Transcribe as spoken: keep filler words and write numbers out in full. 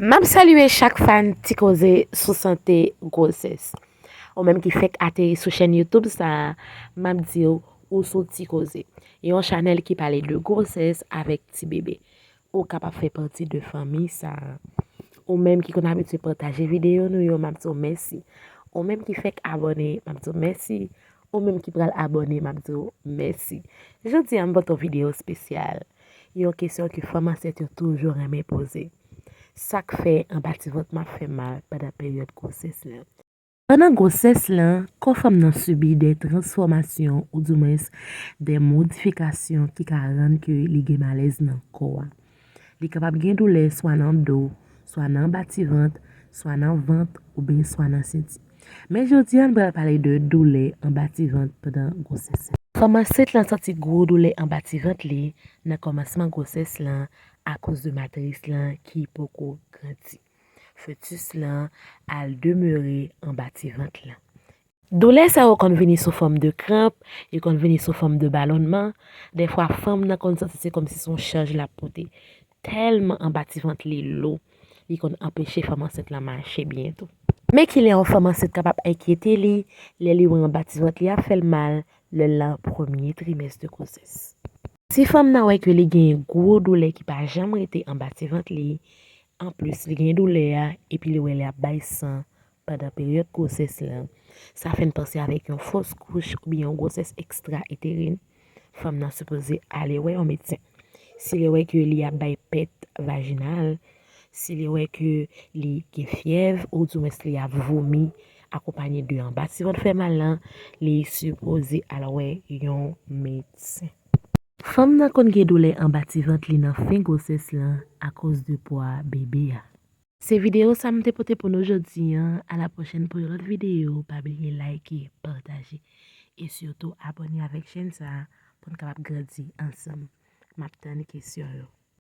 M ap salye chak fan Ti Koze sou sante gwosès. Ou menm ki fèk ateri sou chèn YouTube sa a, m ap di w, ou sou Ti Koze. Yon chanèl ki pale de gwosès avèk ti bebe. Ou kapab fè pati de fanmi sa a. Ou menm ki konn abitye pataje videyo nou yo, m ap di w mèsi. Ou menm ki fèk abòne, m ap di w mèsi. Ou menm ki pral abòne, m ap di w mèsi. Jodi a, m pote yon videyo espesyal. Yon kesyon ke fanm ansent yo toujou renmen poze. Sa k fè anba ti vant m ap fè mal pandan peryòd gwosès lan? Pandan gwosès lan, kò fanm nan sibi de transfòmasyon oudimwens de modifikasyon ki ka rann ke li gen malèz nan kò a. Li kapab gen doulè swa nan do, swa nan anba ti vant, swa nan vant, oubyen swa nan senti. Men jodi a, n pral pale de doulè anba ti vant pandan gwosès lan. Fanm ansent lan santi gwo doulè anba ti vant li nan kòmansman gwosès lan akoz de matris lan ki poko grandi. Fetis lan al demere anba ti vant lan. Doulè sa yo konn vini sou fòm de kranp, yo konn vini sou fòm de balonnman. Dèfwa, fanm nan konn santi se kòmsi se yon chaj l ap pote. Tèlman anba ti vant li lou, li konn anpeche fanm ansent lan mache byen tou. Men kilè yon fanm ansent kapab enkyete li, lè li wè anba ti vant li ap fè l mal, lè l nan premye trimès de gwosès. Si fanm nan wè ke li gen gwo doulè ki pa janm rete anba ti vant li, anplis li gen doulè a, epi li wè li ap bay san pandan peryòd gwosès lan, sa fè n panse avèk yon fos kouch oubyen yon gwosès ekstra iterin, fanm nan sipoze ale wè yon medsen. Si li wè ke li ap bay pèt vajinal, si li wè ke li gen fyèv, oudimwens li ap vomi, akonpanye de anba ti vant fè mal lan, li sipoze al wè yon medsen. Fanm nan konn gen doulè anba ti vant li nan fen gwosès lan akoz de pwa bebe a. Se videyo sa m te pote pou nou jodi an. A la pwochèn pou yon lòt videyo. Pa bliye like, pataje e sitou abòne avèk chèn sa a pou n kapab grandi ansanm. M ap tann kesyon yo.